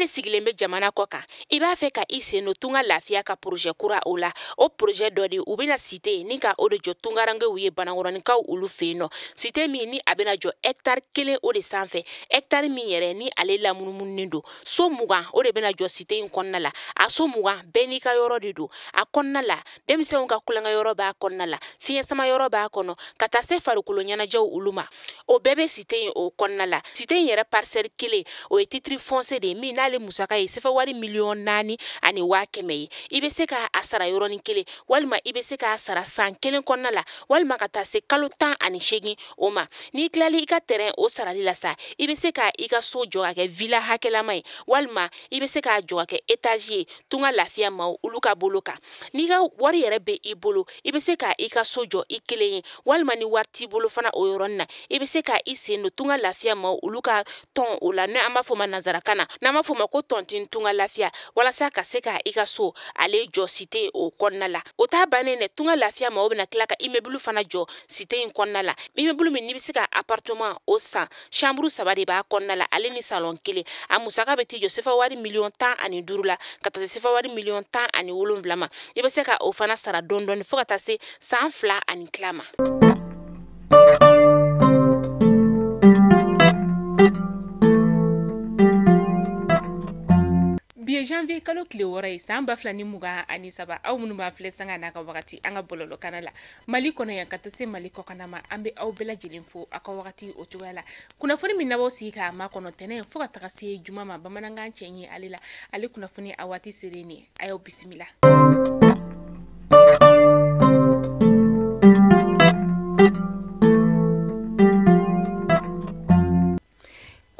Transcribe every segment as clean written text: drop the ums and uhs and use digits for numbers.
de sigilen bɛ jamana kɔ kan, i b'a fɛ ka i sen don Tunga Lafiya ka projet kura o la. O projet dɔ de u bɛna cité ni ka o de jɔ tungarankew ye Banankɔrɔninkaw olu fɛ yen nɔ. Cité min ni a bɛna jɔ hectare 1 o de sanfɛ, hectare min yɛrɛ ni ale lamunumununen don. So 20 o de bɛna jɔ cité in kɔnɔna la. A so 20 bɛɛ n'i ka yɔrɔ de don. A kɔnɔna la, denmisɛnw ka kulonkɛ yɔrɔ b'a kɔnɔna la, fiɲɛ sama yɔrɔ b'a kɔnɔ, ka taa se farikolo ɲɛnajɛw olu ma. O bɛɛ bɛ cité in o kɔnɔna la. Cité in yɛrɛ parcelle 1 o ye titre foncier de ye min n'ale musaka ye sefa wari 4,1 million ye. I bɛ se k'a sara yɔrɔnin kelen, walima i bɛ se k'a sara san 1 kɔnɔna la, walima ka taa se kalo 18 o ma. N'i tilali i ka terrain o sarali la sa, i bɛ se ka i ka so jɔ ka kɛ villa hakɛlama ye, walima i bɛ se k'a jɔ ka kɛ étage ye Tunga Lafiya maaw olu ka bolo kan. N'i ka wari yɛrɛ bɛ i bolo, i bɛ se ka i ka so jɔ i kelen ye, walima ni wari t'i bolo fana o yɔrɔnin na, i bɛ se ka i sen don Tunga Lafiya maaw olu ka tɔn o la, n'an b'a fɔ o ma nanzarakan na, n'an b'a fɔ o ma ko tontine Tunga Lafiya, walasa ka se ka i ka so ale jɔ cité o kɔnɔna la. O t'a bannen dɛ, Tunga Lafiya maaw bɛna tila ka immeuble fana jɔ cité in kɔnɔna la. Immeuble min n'i bɛ se ka appartement o san, chambre 3 de b'a kɔnɔna la, ale ni salon 1. A musaka bɛ t'i jɔ sefa wari 15 million la, ka taa se sefa wari 17 million ma. I bɛ se ka o fana sara dɔɔni dɔɔni fo ka taa se san 2 ani tila ma. Bi ye janvier kalo tile 6 ye san 2023. Aw minnu b'an filɛ sanga n'a ka wagati an ka bɔlɔlɔkana la Mali kɔnɔ yan ka taa se Mali kɔkana ma, an bɛ aw bɛɛ lajɛlen fo aw ka wagati o cogoya la. Kunnafoni min n'aw sigi k'a makɔnɔ tɛnɛn fo ka taga se juma ma, bamanankan cɛ ɲɛ ale la, ale kunnafoni a waati seren nin, a y'aw bisimila.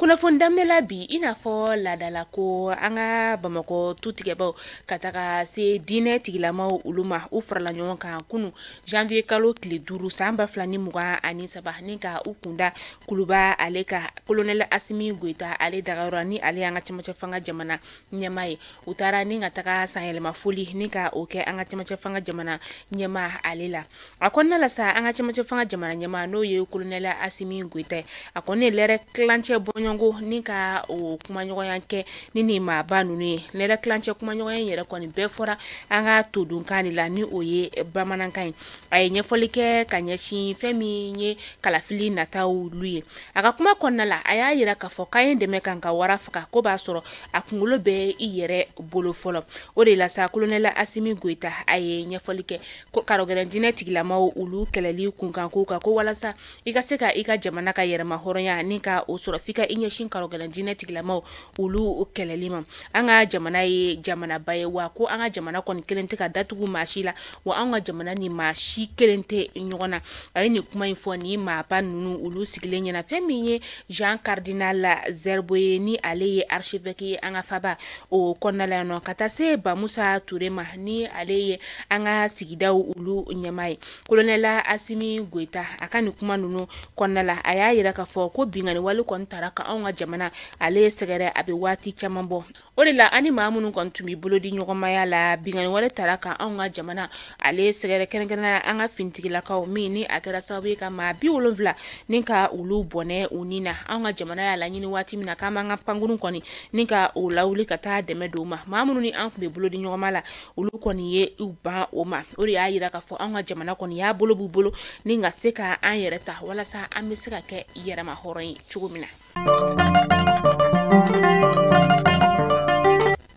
Kunnafoni daminɛ la bi, i n'a fɔ laadala ko an ka Bamakɔ tutigɛbaw ka taga se diinɛ tigilamaw olu ma, u farala ɲɔgɔn kan kunu janvier kalo tile 5 san 2023 ni ka u kunda Kuluba ale ka colonel Asimi Goyita ale dagayɔrɔ, ni ale y'an ka cɛmancɛ fanga jamana ɲɛmaa ye. U taara ni ka taga sanyɛlɛma foli ni ka o kɛ an ka cɛmancɛ fanga jamana ɲɛmaa ale la. A kɔnɔna la sa, an ka cɛmancɛ fanga jamana ɲɛmaa n'o ye colonel Asimi Goyita ye, a kɔni ye lɛrɛ tilancɛ bɔɲɔgɔnko ni ka o kumaɲɔgɔnya kɛ ni nin maaba ninnu ye. Lɛrɛ tilancɛ kumaɲɔgɔnya yɛrɛ kɔni bɛɛ fɔra an ka todunkan de la, ni o ye bamanankan ye. A ye ɲɛfɔli kɛ ka ɲɛsin fɛn min ye kalafili nataw olu ye. A ka kuma kɔnɔna la, a y'a yira k'a fɔ k'an ye dɛmɛ kan ka wara faga, ko b'a sɔrɔ a kunkolo bɛ i yɛrɛ bolo fɔlɔ. O de la sa, colonel Asimi Goyita a ye ɲɛfɔli kɛ ko karɔgɛlɛn diinɛ tigilamaw olu kɛlɛli kunkanko kan, ko walasa i ka se ka i ka jamana ka yɛrɛma hɔrɔnya ni ka o sɔrɔ, f'i ka i ɲɛsin karɔgɛlɛn diinɛ tigilamaw olu kɛlɛli ma. An ka jamana ye jamanaba ye wa, ko an ka jamana kɔni kelen tɛ ka datugu maa si la, wa an ka jamana ni maa si kelen tɛ ɲɔgɔn na. A ye nin kuma in fɔ ni maaba ninnu olu sigilen ɲɛna. Fɛn min ye Jean Cardinal Zerbo ye, ni ale ye archevêque ye an ka faba o kɔnɔna la yan nɔ, ka taa se Bamusa Ture ma, ni ale ye an ka sigidaw olu ɲɛmaa ye. Colonel Asimi Goyita a ka nin kuma ninnu kɔnɔna la, a y'a yira k'a fɔ ko binkanni wale kɔni taara ka anw ka jamana ale sɛgɛrɛ a bɛ waati caman bɔ. O de la, an ni maa minnu kɔni tun bɛ bolo di ɲɔgɔnmaya la, binkanni wale taara ka anw ka jamana ale sɛgɛrɛ, kɛrɛnkɛrɛnnenya an ka finitigilakaw, min ni a kɛra sababu ye ka maa 70 ni ka olu bɔnɛ u ni na. Anw ka jamana y'a laɲini waati min na k'an b'an ka pankurun kɔni ni ka o lawuli ka taa dɛmɛ don u ma, maa minnu ni an tun bɛ bolo di ɲɔgɔnma la, olu kɔni ye u ban o ma. O de y'a yira k'a fɔ anw ka jamana kɔni y'a bolo b'u bolo ni ka se ka an yɛrɛ ta, walasa an bɛ se ka kɛ yɛrɛma hɔrɔn ye cogo min na.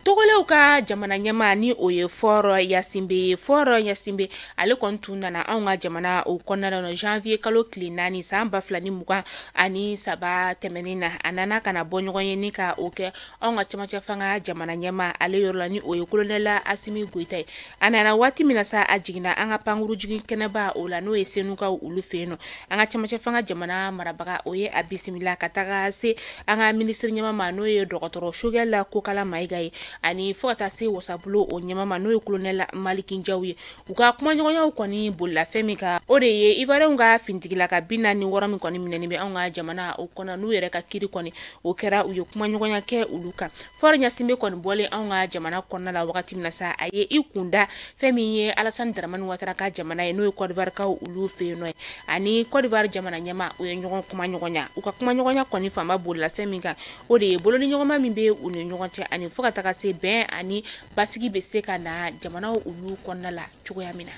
Togolɛw ka jamana ɲɛmaa, ni o ye Faure Gnassingbé ye, Faure Gnassingbé ale kɔni tun nana anw ka jamana o kɔnɔna la janvier kalo tile 4 san 2023 tɛmɛnen na. A nana ka na bɔ ɲɔgɔn ye ni ka o kɛ anw ka cɛmancɛ fanga jamana ɲɛmaa ale yɔrɔ la, ni o ye colonel Asimi Goyita ye. A nana waati min na sa, a jiginna an ka pankuru jigin kɛnɛba o la, n'o ye Senukaw olu fɛ yen nɔ. An ka cɛmancɛ fanga jamana marabaga o ye a bisimila ka taga se an ka minisiri ɲɛmaa ma, n'o ye dɔgɔtɔrɔ Choguel Kokalla Maïga ye, ani ani fo ka taa se wasabulon o ɲɛmaa ma, n'o ye colonel Malick Diaw ye. U ka kumaɲɔgɔnyaw kɔni bolila fɛn min kan, o de ye Ivoirienw ka finitigila ka 46 min kɔni minɛnen bɛ anw ka jamana o kɔnɔ, n'u yɛrɛ ka kiri kɔni o kɛra, u ye kumaɲɔgɔnya kɛ olu kan. Faure Gnassingbé kɔni bɔlen anw ka jamana kɔnɔna la wagati min na sa, a ye i kunda fɛn min ye Alassane Dramane Ouattara ka jamana ye, n'o ye Côte d'Ivoire kaw olu fɛ yen nɔ ye, ani Côte d'Ivoire jamana ɲɛmaa, u ye ɲɔgɔn kumaɲɔgɔnya. U ka kumaɲɔgɔnya kɔni fanba bolila fɛn min kan, o de ye bolodiɲɔgɔnma min bɛ u ni ɲɔgɔn cɛ, ani fo ka taga se bɛn ani basigi bɛ se ka na jamanaw olu kɔnɔna la cogoya min na.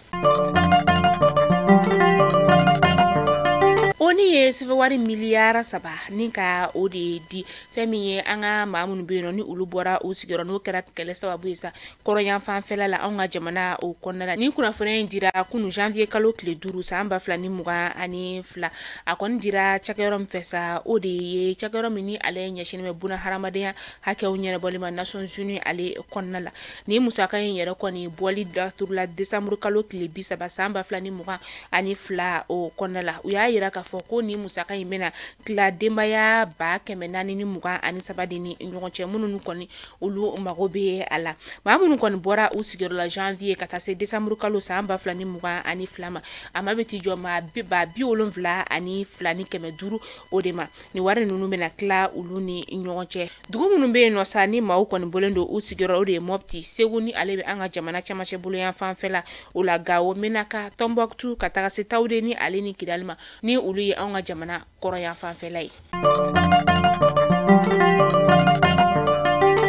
ONU ye sɛbɛnwari miliyari 3 ni ka o de di fɛn min ye an ka maa minnu bɛ yen nɔ ni olu bɔra u sigiyɔrɔ, n'o kɛra kɛlɛ sababu ye sa kɔrɔyan fanfɛla la anw ka jamana o kɔnɔna la. Ni kunnafoniya in dira kunun janvier kalo tile 5 san 2022. A kɔni dira cakɛyɔrɔ min fɛ sa, o de ye cakɛyɔrɔ min ni ale ɲɛsinnen bɛ buna hadamadenya hakɛw ɲɛnabɔli ma Nations Unies ale kɔnɔna la. Ni musaka in yɛrɛ kɔni bɔli daturula décembre kalo tile 30 san 2022 o kɔnɔna la. U y'a yira k'a fɔ ko ni musaka in bɛna tila denbaya 423 de ni ɲɔgɔn cɛ, minnu kɔni olu mago bɛ a la. Maa minnu kɔni bɔra u sigiyɔrɔ la janvier ka taa se décembre kalo san 2022 ma, a ma bɛ t'i jɔ maa 72,500 o de ma. Ni wari ninnu bɛna tila olu ni ɲɔgɔn cɛ. Dugu minnu bɛ yen nɔ sa ni maaw kɔni bɔlen don u sigiyɔrɔ, o de ye Mopti, Segu ni ale bɛ an ka jamana cɛmancɛ boloyan fanfɛla o la, Gawo, Menaka, Tombouctou ka taga se Tawude ni ale ni Kidali ma, ni olu ye anw ka jamana kɔrɔyan fanfɛla ye.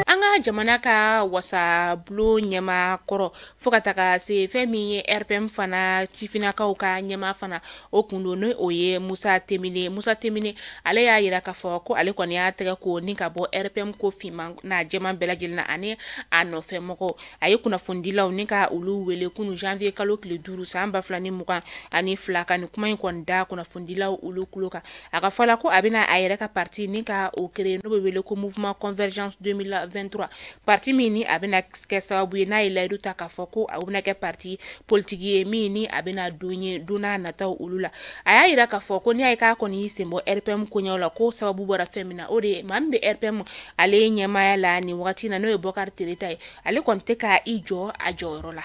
An ka jamana ka wasabulon ɲɛmaa kɔrɔ fo ka taga se fɛn min ye RPM fana sifinnakaw ka ɲɛmaa fana o kun don, ni o ye Musa Temine. Musa Temine ale y'a yira k'a fɔ ko ale kɔni y'a tɛgɛ ko ni ka bɔ RPM ko finman n'a jɛman bɛɛ lajɛlen na ani a nɔfɛ mɔgɔw. A ye kunnafonidilaw ni ka olu wele kunun janvier kalo tile 5 san 2022 ka nin kuma in kɔni da kunnafonidilaw olu tulo kan. A ka fɔ la ko a bɛna a yɛrɛ ka parti ni ka o créer, n'o bɛ wele ko Mouvement Convergence 2023, parti min ni a bɛna kɛ sababu ye n'a ye layidu ta k'a fɔ ko a bɛna kɛ parti politique ye min ni a bɛna don ye don n'a nataw olu la. A y'a yira k'a fɔ ko n'i y'a ye k'a kɔni y'i sen bɔ RPM koɲɛw la, ko sababu bɔra fɛn min na, o de ye maa min bɛ RPM ale ɲɛmaaya la nin wagati na, n'o ye Bɔkari Tereta ye, ale kɔni tɛ ka i jɔ a jɔyɔrɔ la.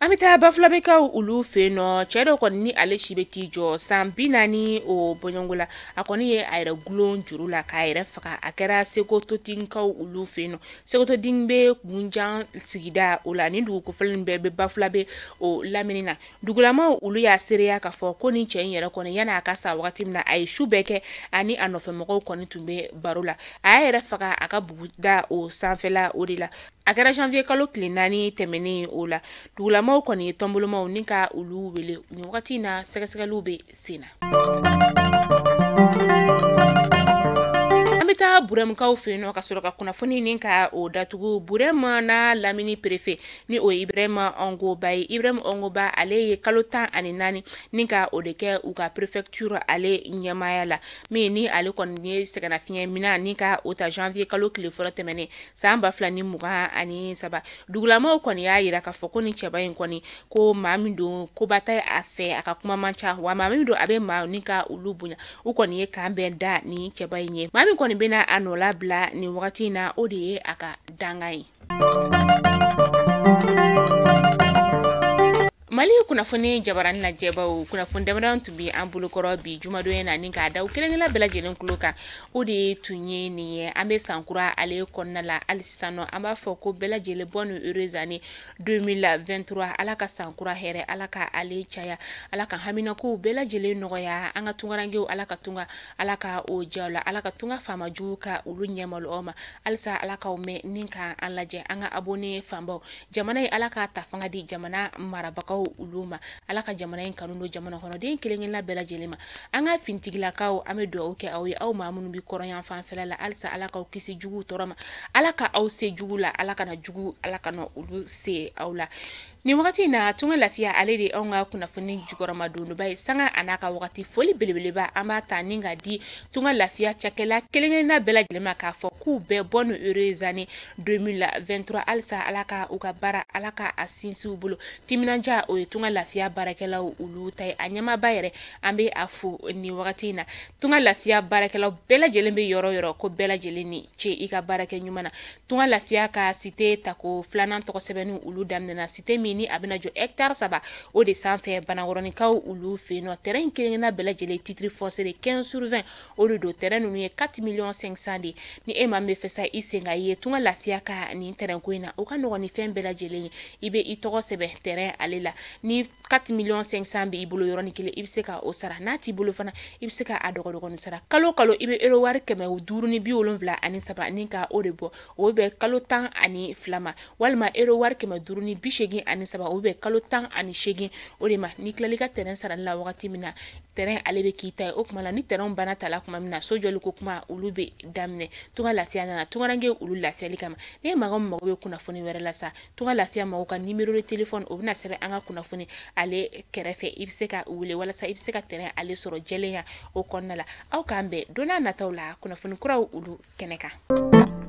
An bɛ taa Bafulabɛkaw olu fɛ yen nɔ, cɛ dɔ kɔni ni ale si bɛ t'i jɔ san 40 o bɔɲɔgɔnko la, a kɔni ye a yɛrɛ gulon juru la k'a yɛrɛ faga. A kɛra Sekototinkaw olu fɛ yen nɔ. Sekototin bɛ Gunjan sigida o la, ni dugu kofɔlen bɛɛ bɛ Bafulabɛ o lamini na. Dugulamaw olu y'a seereya k'a fɔ ko ni cɛ in yɛrɛ kɔni yanni a ka sa wagati min na, a ye su bɛɛ kɛ ani a nɔfɛmɔgɔw kɔni tun bɛ baro la. A y'a yɛrɛ faga a ka buguda o sanfɛla o de la. A kɛra janvier kalo tile 4 tɛmɛnen o la. Dugulamaw kɔni ye tɔnbolomaw ni ka olu wele. Nin wagati in na sɛgɛsɛgɛliw bɛ sen na. An bɛ taa Burɛmukaw fɛ yen nɔ ka sɔrɔ ka kunnafoni ni ka o datugu. Burɛmu n'a lamini préfet ni o ye Ibrahima Ongoba ye. Ibrahima Ongoba ale ye kalo 14 ni ka o de kɛ u ka préfecture ale ɲɛmaaya la, min ni ale kɔni ye sɛgɛnnafiɲɛ minɛ ni ka o ta janvier kalo tile fɔlɔ tɛmɛnen san 2023. Dugulamaw kɔni y'a yira k'a fɔ ko ni cɛba in kɔni ko maa min don koba tɛ a fɛ, a ka kuma man ca, wa maa min don a bɛ maa ni ka olu bonya. U kɔni ye kan bɛn da ni cɛba in ye. Maa min kɔni bɛna a nɔ labila nin wagati in na, o de ye a ka dangan ye. Mali kunnafoni jabarani lajɛbaw, kunnafoni damadɔ tun bɛ an bolokɔrɔ bi jumadon in na ni k'a da u kelen-kelenna bɛɛ lajɛlen tulo kan, o de tun ye nin ye. An bɛ sankura ale kɔnɔna la hali sisan nɔ, an b'a fɔ ko bɛɛ lajɛlen bonne heureuse année 2023. Ala ka sankura hɛrɛ, Ala ka ale caya, Ala ka haminakow bɛɛ lajɛlen nɔgɔya, an ka tunkarankew Ala ka tunga, Ala ka o diya la, Ala ka tunga faamajugu ka olu ɲɛmalo aw ma. Halisa Ala k'aw mɛn ni ka an lajɛ, an ka abonné fanbaw, jamana in Ala k'a ta fanga di jamana marabagaw olu ma, Ala ka jamana in kanu don jamana kɔnɔden kelen-kelenna bɛɛ lajɛlen ma. An ka fintigilakaw, an bɛ dugawu kɛ aw ye, aw maa minnu bɛ kɔrɔyan fanfɛla la, halisa Ala k'aw kisi jugu tɔɔrɔ ma, Ala ka aw se jugu la, Ala kana jugu, Ala kana olu se aw la. Nin wagati in na, Tunga Lafiya ale de anw ka kunnafoni jukɔrɔma dondoba ye. Sanga a n'a ka wagati, foli belebeleba an b'a ta ni ka di Tunga Lafiya cakɛla kelen-kelenna bɛɛ lajɛlen ma, k'a fɔ k'u bɛɛ bonne heureuse année 2023. Halisa Ala ka u ka baara, Ala ka a sinsin u bolo. Timinanja, o ye Tunga Lafiya baarakɛlaw olu ta ye. A ɲɛmaaba yɛrɛ, an bɛ a fo nin wagati in na. Tunga Lafiya baarakɛlaw bɛɛ lajɛlen bɛ yɔrɔ yɔrɔ, ko bɛɛ lajɛlen ni ce i ka baarakɛ ɲuman na. Tunga Lafiya ka cité tako filanan tɔgɔ sɛbɛnni olu daminɛna, cité min ni a bɛna jɔ hectare 3 o de sanfɛ Banakɔrɔnikaw olu fɛ yen nɔ. Terrain kelen-kelenna bɛɛ lajɛlen, titre foncier de 15 sur 20 o de don. Terrain ninnu ye 4 millions 500 de. Ni e maa min bɛ fɛ sa i sen ka ye Tunga Lafiya ka nin terrain ko in na, o ka nɔgɔn ni fɛn bɛɛ lajɛlen ye. I bɛ i tɔgɔ sɛbɛn terrain ale la. Ni 4 millions 500 bɛ i bolo yɔrɔnin kelen, i bɛ se ka o sara. N'a t'i bolo fana, i bɛ se ka a dɔgɔdɔgɔnin sara. Kalo kalo, i bɛ euro wari 573 ni ka o de bɔ, o bɛ kalo 12 ma, walima euro wari 583, o bɛ kalo 18 o de ma. Ni tilali ka terrain sarali la wagati min na, terrain ale bɛ k'i ta ye. O tuma la, ni terrain banna ta la tuma min na, so jɔli ko kuma olu bɛ daminɛ. Tunga Lafiya nana tungaranke olu lafiyali kama. Ni mago mago bɛ kunnafoni wɛrɛ la sa, Tunga Lafiya mago ka numéro de téléphone, o bɛna sɛbɛn an ka kunnafoni ale kɛrɛfɛ. I bɛ se ka wele walasa i bɛ se ka terrain ale sɔrɔ jɛlenya o kɔnɔna la. Aw k'an bɛn don n'a nataw la, kunnafoni kuraw olu kɛnɛ kan.